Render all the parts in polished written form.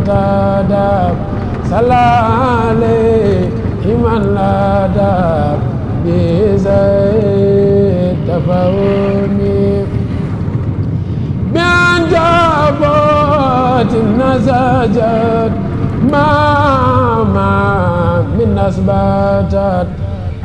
مقتدى صلى عليه من لا داب بزيد تفاوني بأن جابت النسجت ما من أثبتت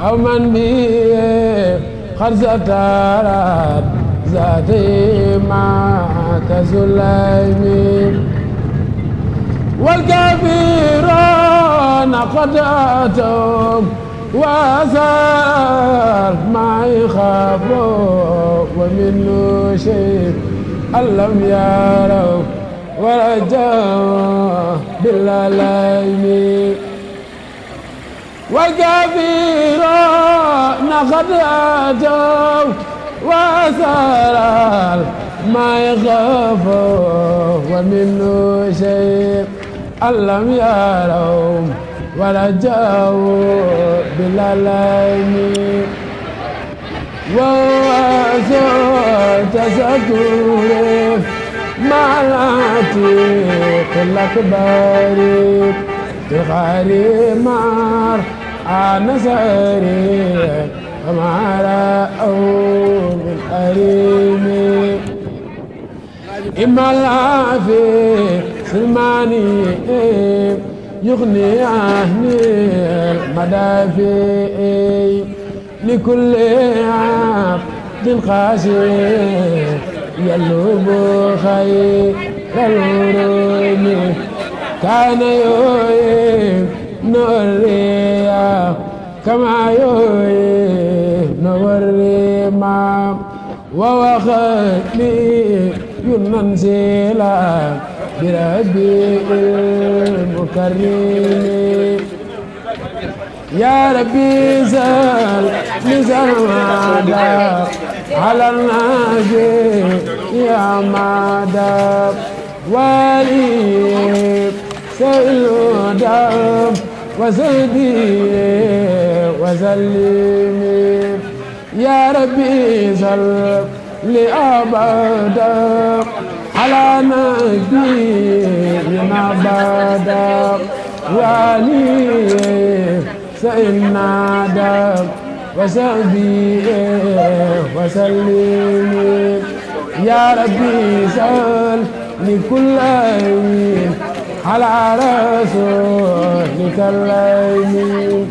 أو من به خرزتارت ذاتي ما كسليم والكافرون قد أتوا وأسار ما يخافوا ومنه شيء ألم يروا ورجوا بالليل والكافرون قد أتوا وأسار ما يخافوا ومنه شيء ألم يروا ورجوا بالليل وواسوا تسكر مع العتيق الأكبر تخاري مار نسري وما رأوا من أريم إما العافي سلماني يغني عني المدافع لكل عبد خاشع يلوب خير الورود كان يويب نوريا كما يويب نوريما ووخلي ينزلا بربي المكرم يا ربي زال نزل مادا على الناجي يا مادا ولي سيل دم وزدي وزلمي يا ربي زل لأبدا على نبينا بدا ولي سيدنا دم وسبي وسلم يا ربي سل لكل أيام على رسولك الأمين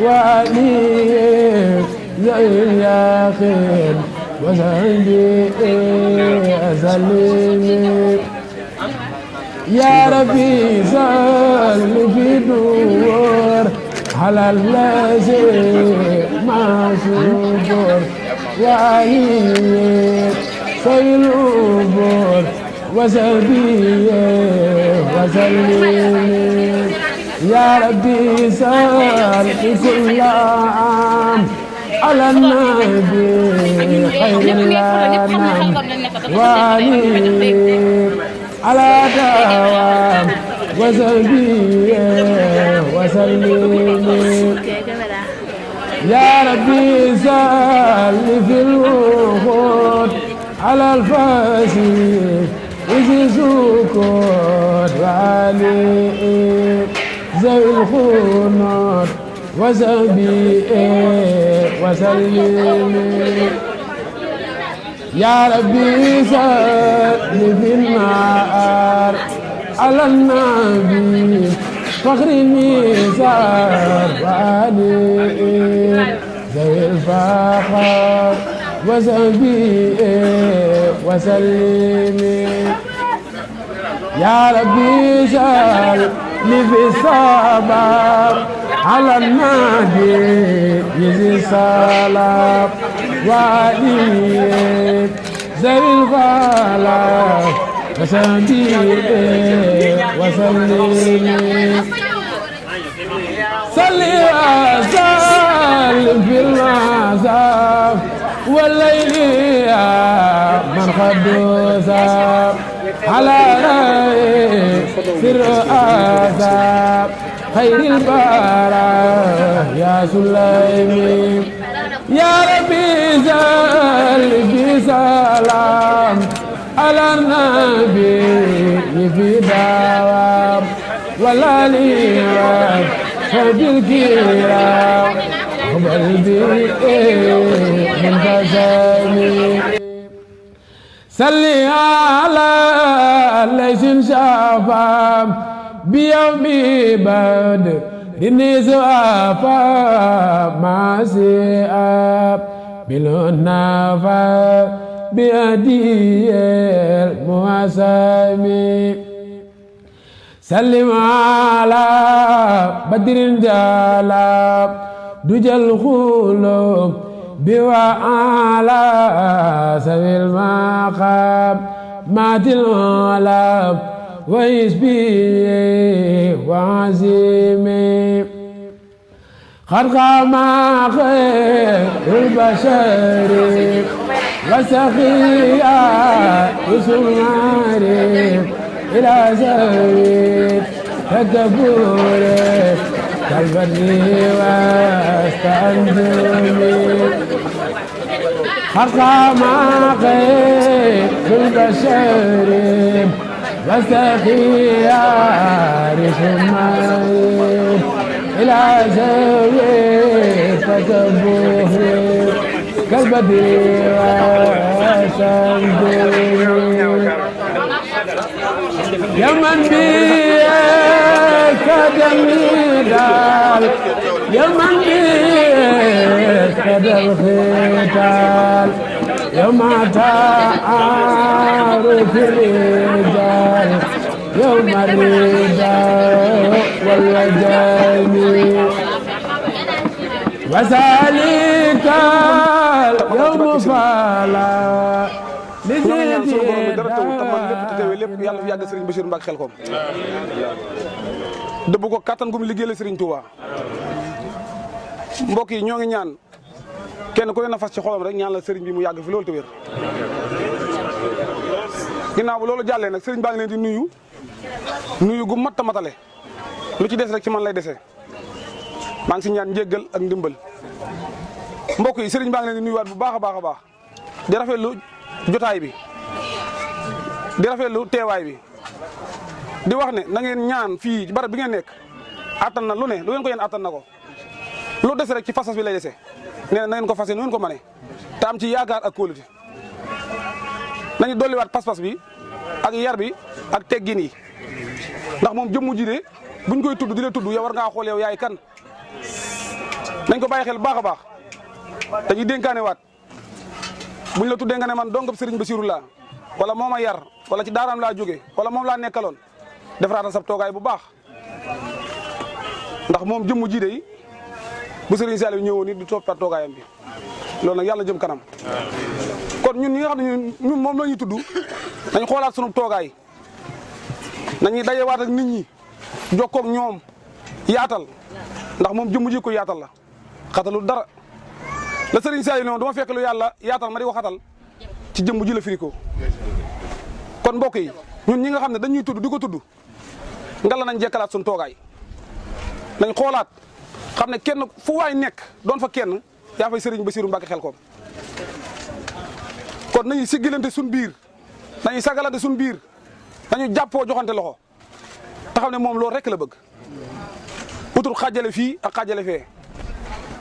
وعلي زي اليقين وسبي وسلم يا ربي سل في دور على الذي ما شكر وعيد سيلوبر وسبي وسلم يا ربي سال كل عام على النبي خير الأنام وعليم على دوام وسبي وسلم يا ربي سال في الوقود على الفاسد إذ سكوت وعلي ذوي الخنود وسبي وسلم يا ربي سل في النار على النبي فخر النساء وعلي ذوي الفخر وسبي وسلم يا ربي سل في الصبر على النبي يزي الصلاة وعلي ذوي الفلاح وسبي وسلم صل وسلم في المعصام والليل يا من قد ساب على رأي سر آساب خير البراء يا سليم يا ربي زل بسلام على النبي في دوام والآلي وصحب الكرام أقبل بي من تسامي صلي على ليس شافا بيوم بدر النزوافا ما سياب بالنافا بأدي المواسمي سلم على بدر جلاب دجى الخلوق بوعلى سبيل المقام مات العلام ويسبي وعزيمي خلق ما خير البشر وسخيا وسماري إلى زويد تكبر كالبدر واستنجمي خلق ما خير البشر وسخيار سماري إلى زويد تكبر كالبدر واستنجمي يا من بيك دميدال يا من بيك الختال يوم تعارف الرجال يوم الرداء والوجاني وذلك اليوم فلا lépp yàlla fi yàgg Serigne Bassirou Mbacké Khelcom dëbb ko kattan gum liggéeyal Serigne Touba mbokk yi ñoo ngi ñaan kenn ku ne na fas ci xolam rek ñaan la Serigne bi mu yàgg fi loolu te wér ginnaaw bu loolu jàllee nag Serigne baa ngi leen di nuyu gu mat a matale lu ci des rek ci man lay dese maa ngi si ñaan njéggal ak ndimbal mbokk yi Serigne baa ngi leen di nuyuwaat bu baax a baax a baax di rafetlu jotaay bi di rafetlu teewaay bi di wax ne na ngeen ñaan fii ci barab bi ngeen nekk attan na lu ne lu ngeen ko yéen attan na ko lu des rek ci fasas bi lay dese nee na ngeen ko fase nu ngeen ko mane te am ci yaakaar ak kóolute nañu dolliwaat pas-pas bi ak yar bi ak teggin yi ndax moom jëmmu ji de buñ koy tudd di la tudd yow war ngaa xool yow yaay kan nañ ko bàyyi xel baax a baax dañuy dénkaane waat buñ la tuddee nga ne man dongab Serigne Bassirou laa wala moo ma yar wala ci daaraam laa jóge wala moom laa nekkaloon defaraatal sab toogaay bu baax ndax moom jëmmu ji de bu Serigne Saliou ñëwoon nit du toppat toogaayam bi loolu nag yàlla jëm kanam kon ñun ñi nga xam ne ñun moom la ñuy tudd nañ xoolaat sunu toogaay nañuy dajewaat ak nit ñi jokkoo ak ñoom yaatal ndax moom jëmmu ji ko yaatal la xatalul dara la Serigne Saliou noonu dama fekk lu yàlla yaatal ma di ko xatal ci jëmmu ji la firi ko kon mbokk yi ñun ñi nga xam ne dañuy tudd di ko tudd ngalla nañ jekkalaat suñu toogaay nañ xoolaat xam ne kenn fu waay nekk doon fa kenn yaa fay Serigne Bassirou Mbacké Khelcom kon nañu siggilante suñ biir nañu sagalante suñ biir nañu jàppoo joxante loxo te xam ne moom loolu rek la bëgg utul xaajale fii ak xaajale fee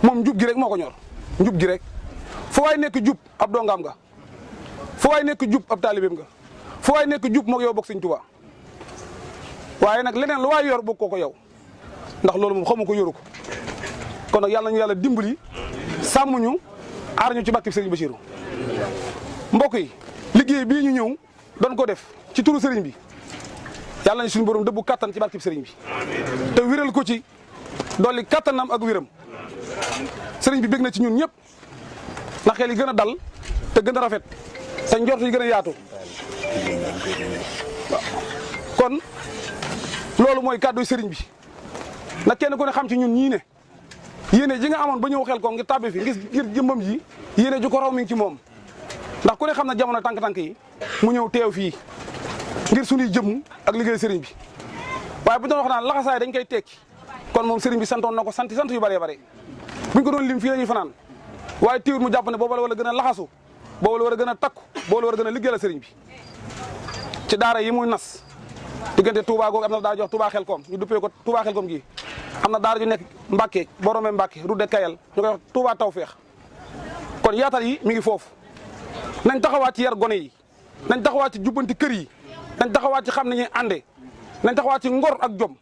moom njub gi rek moo ko ñor njub gi rek fu waay nekk jub ab dongaam nga fu waay nekk jub ab taalibeem nga fu waay nekk jub moog yow bokk Sëñ Tuubaa waaye nag leneen lu waay yor bokk ko yow ndax loolu moom xamu ko yoru ko kon nag yàlla nañu yàlla dimbali sàmm ñu aar ñu ci barkeb Serigne Bassirou mbokk yi liggéey bii ñu ñëw doon ko def ci turu Serigne bi yàlla nañu suñu borom dëbbu kattan ci barkeb Serigne bi te wéral ko ci dolli kattanam ak wéram Serigne bi bég na ci ñun ñëpp na xel yi gën a dal te gën a rafet te njort yi gën a yaatu kon loolu mooy kàddu Serigne bi na kenn ku ne xam ci ñun ñii ne yéene ji nga amoon ba ñëw Khelcom ngir tàbbi fi ngir jëmbam ji yéene ju ko raw mi ngi ci moom ndax ku ne xam na jamono tànk-tànk yi mu ñëw teew fii ngir suñuy jëmm ak liggéey Serigne bi waaye bu doon wax naan laxasaay dañ koy tekki kon moom Serigne bi santoon na ko sant yu bëree bëri buñ ko doon lim fii la ñuy fanaan waaye teewul mu jàpp ne booba la war a gën a laxasu booba la war a gën a takku booba la war a gën a liggéeyal Serigne bi ci daara yi muy nas diggante Touba googu am na daara jox Touba Xelkom ñu duppee ko Touba Xelkom gi am na daara ju nekk Mbacke borome Mbacke route de Kayal ñu koy wax Touba Tawfeex kon yaatal yi mi ngi foofu nañ taxawaat ci yar gone yi nañ taxawaat ci jubbanti kër yi nañ taxawaat ci xam ne ñuy àndee nañ taxawaat ci ngor ak jom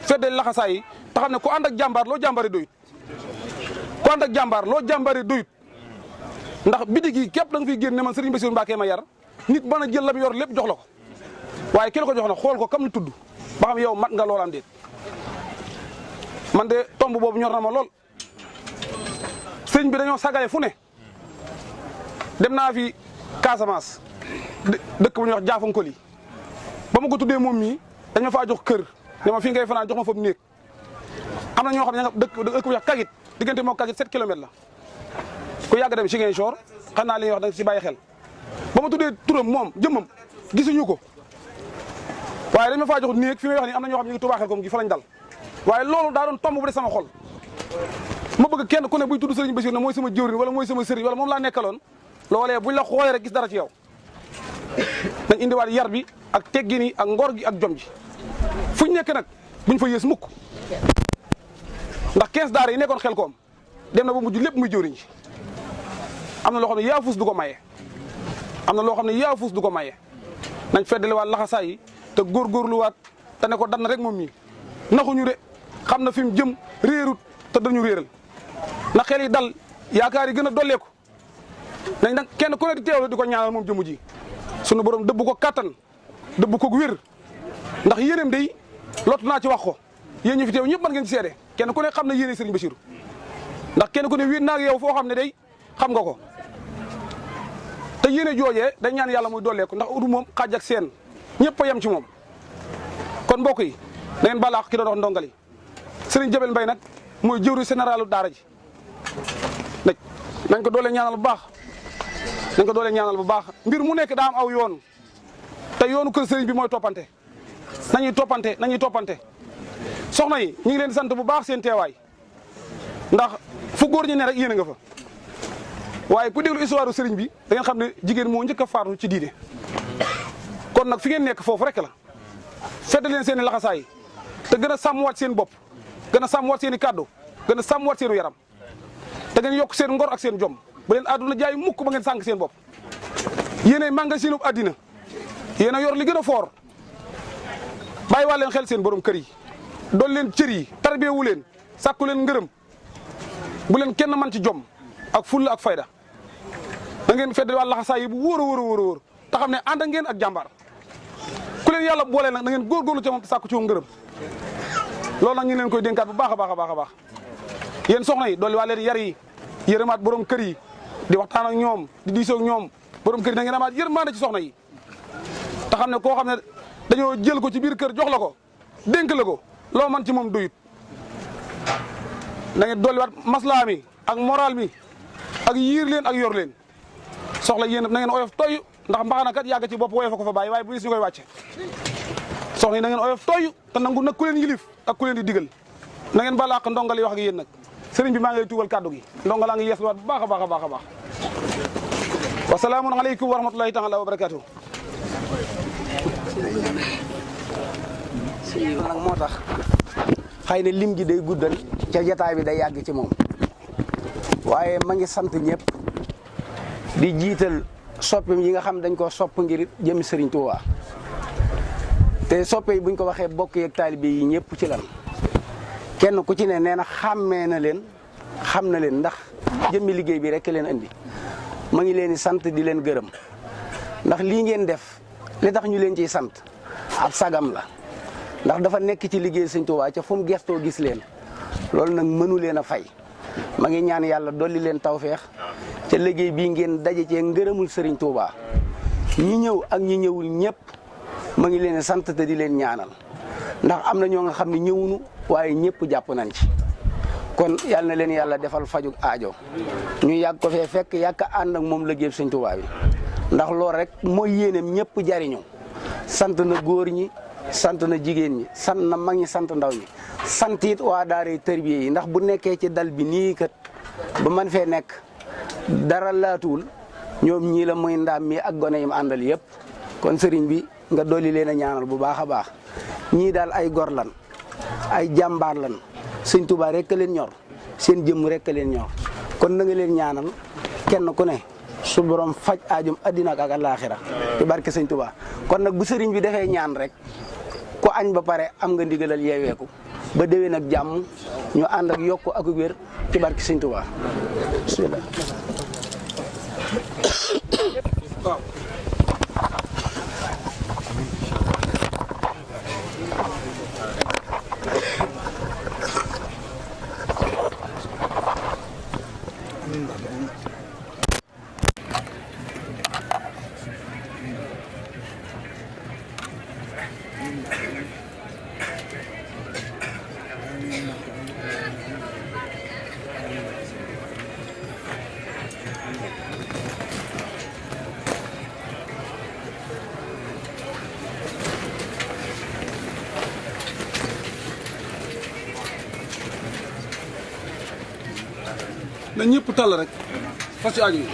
feddee laxasaay yi te xam ne ku ànd ak jàmbaar loo jàmbaare doyut ku ànd ak jàmbaar loo jàmbaare doyut ndax bitig yi képp da nga fiy génn ne man Serigne Bassirou Mbacké ma yar nit mën a jël la mu yor lépp jox la ko waaye ki la ko jox na xool ko kam ni tudd ba xam yow mat nga loolaan déet man de tomb boobu ñor na ma lool sëñ bi dañoo sagale fu ne dem naa fi Casamance dëkk bu ñuy wax Jaafankoli ba ma ko tuddee moom mii dañ ma faa jox kër ne ma fii ngay fanaan jox ma foofu néeg am na ñoo xam ne nga dëkk bu ñuy wax Kagit diggante moo Kagit 7 kilomètres la ku yàgg dem Ziguinchor xam naa li ñuy wax da nga si bàyyi xel ba ma tuddee turam moom jëmmam gisuñu ko waaye dañ ma faa jox néeg fi may wax ni am na ñoo xam ne ñu ngi Touba Xelkom gi fa lañ dal waaye loolu daa doon tomb bu de sama xol ma bëgg kenn ku ne buy tudd Serigne Bassirou ne mooy sama jëwriñ wala mooy sama sëriñ wala moom laa nekkaloon loolee buñ la xoolee rek gis dara ci yow nañ indiwaat yar bi ak teggin yi ak ngor gi ak jom ji fuñ nekk nag buñ fa yées mukk ndax 15 daara yi nekkoon Xelkom dem na ba mujj lépp muy jëwriñ ji am na loo xam ne yaafus du ko maye am na loo xam ne yaafus du ko maye nañ feddaliwaat laxasaay yi te góorgóorluwaat te ne ko dan rek moom mii naxuñu de xam na fi mu jëm réerut te dañu réeral na xel yi dal yaakaar yi gën a dolleeku nañ nag kenn ku ne di teewlu di ko ñaanal moom jëmu ji sunu borom dëbb ko kattan dëbb ko wér ndax yéeneem day lottu naa ci wax ko yéen ñu fi teew ñëpp mën ngeen ci seede kenn ku ne xam na yéene Serigne Bassirou ndax kenn ku ne wéet naa ak yow foo xam ne day xam nga ko te yéene joojee dañ ñaan yàlla muy dolleeku ndax udu moom xaaj ak seen ñëpp a yem ci moom kon mbokk yi da ngeen balaax ki doon wax ndongali Serigne Jabel Mbaye nag mooy jëwri généralu daara ji nañ ko doole ñaanal bu baax nañ ko doole ñaanal bu baax mbir mu nekk daa am aw yoon te yoonu kër Serigne bi mooy toppante nañuy toppante soxna yi ñu ngi leen di sant bu baax seen teewaay ndax fu góor ñi ne rek yéen a nga fa waaye ku déglu histoire Serigne bi da ngeen xam ne jigéen moo njëkk a faatu ci diine kon nag fi ngeen nekk foofu rek la fedd leen seen i laxasaay te gën a sàmmwaat seen bopp gën a sàmmwaat seen i kàddu gën a sàmmwaat seenu yaram te ngeen yokk seen ngor ak seen jom ba leen àdduna jaay mukk ba ngeen sànq seen bopp yéenay magasin ub àddina yéen a yor li gën a foor bàyyi waa leen xel seen borom kër yi doon leen cër yi tarbiyewu leen sàkku leen ngërëm bu leen kenn man ci jom ak fulla ak fayda da ngeen fedd waa laxasaay yi bu wóor a wóor te xam ne ànd ngeen ak jàmbaar ku leen yàlla boole nag da ngeen góorgóorlu ca moom te sàkku ci moom ngërëm loolu nag ñu leen koy dénkaat bu baax a baax yéen soxna yi dolli waa leen yar yi yërëmaat borom kër yi di waxtaan ak ñoom di diisoo ak ñoom borom kër yi da ngeen amaat yërmande ci soxna yi te xam ne koo xam ne dañoo jël ko ci biir kër jox la ko dénk la ko loo man ci moom doyut da ngeen dolliwaat maslaa mi ak moral mi ak yiir leen ak yor leen soxla yéen na ngeen oyof toy ndax mbaxana kat yàgg ci bopp woyof ko fa bàyyi waaye bu gis ñu koy wàcce soxna yi na ngeen oyof toy te nangu nag ku leen yilif ak ku leen di digal na ngeen balaa ak ndongal yi wax ak yéen nag sëriñ bi maa ngi lay tuubal kàddu gi ndonga laa ngi yeesluwaat bu baax a baax wa salaamun aleykum wa rahmatullahi taala wa barakatuh nag moo tax xëy na lim gi day guddal ca jataay bi day yàgg ci moom waaye ma ngi sant ñëpp di jiital soppim yi nga xam dañ ko sopp ngir jëmi Serigne Touba te soppe yi buñ ko waxee bokk yeeg taalibe yi ñëpp ci lan kenn ku ci ne nee na xàmmee na leen xam na leen ndax jëmmi liggéey bi rek leen andi ma ngi leen di sant di leen gërëm ndax lii ngeen def li tax ñu leen ciy sant ab sagam la ndax dafa nekk ci liggéey Sëñ Tuubaa ca fu mu gestoo gis leen loolu nag mënu leen a fay ma ngi ñaan yàlla dolli leen tawfeex ca liggéey bii ngeen daje cee ngërëmul Sëriñ Tuubaa ñi ñëw ak ñi ñëwul ñëpp ma ngi leen sant te di leen ñaanal ndax am na ñoo nga xam ne ñëwunu waaye ñëpp jàpp nañ ci kon yal na leen yàlla defal fajug aajo ñu yàgg ko fee fekk yàgg ànd ak moom liggéey Sëñ Tuubaa bi ndax loolu rek mooy yéeneem ñëpp jariñu sant na góor ñi sant na jigéen ñi sant na mag ñi sant ndaw ñi sant it waa daara tërbiye yi ndax bu nekkee ci dal bi nii kat ba man fee nekk dara laatuwul ñoom ñii la muy ndaam mi ak gone yi mu àndal yëpp kon sëriñ bi nga dolli leen a ñaanal bu baax a baax ñii daal ay gor lan ay jàmbaar lan sëñ Touba rek a leen ñor seen jëmm rek a leen ñor kon na nga leen ñaanal kenn ku ne su borom faj aajum addina ak alaaxira ci barke sëñ Touba kon nag bu sëriñ bi defee ñaan rek ku añ ba pare am nga ndigalal yeeweeku ba déwén ak jàmm ñu ànd ak yokku ak wér ci barke sëñ Touba bismillah. na ñëpp tàll rek fas ci aju yi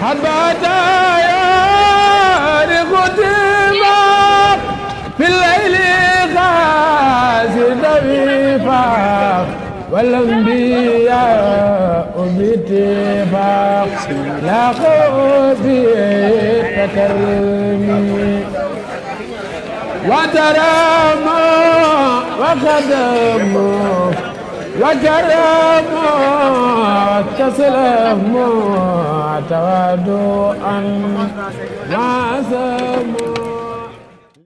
حباتا يا رغتما في الليل غازل بفاق والانبياء باتفاق لا خوف تكرمي وترامى وخدموا وكرموا وتسلموا تودوا مع سموا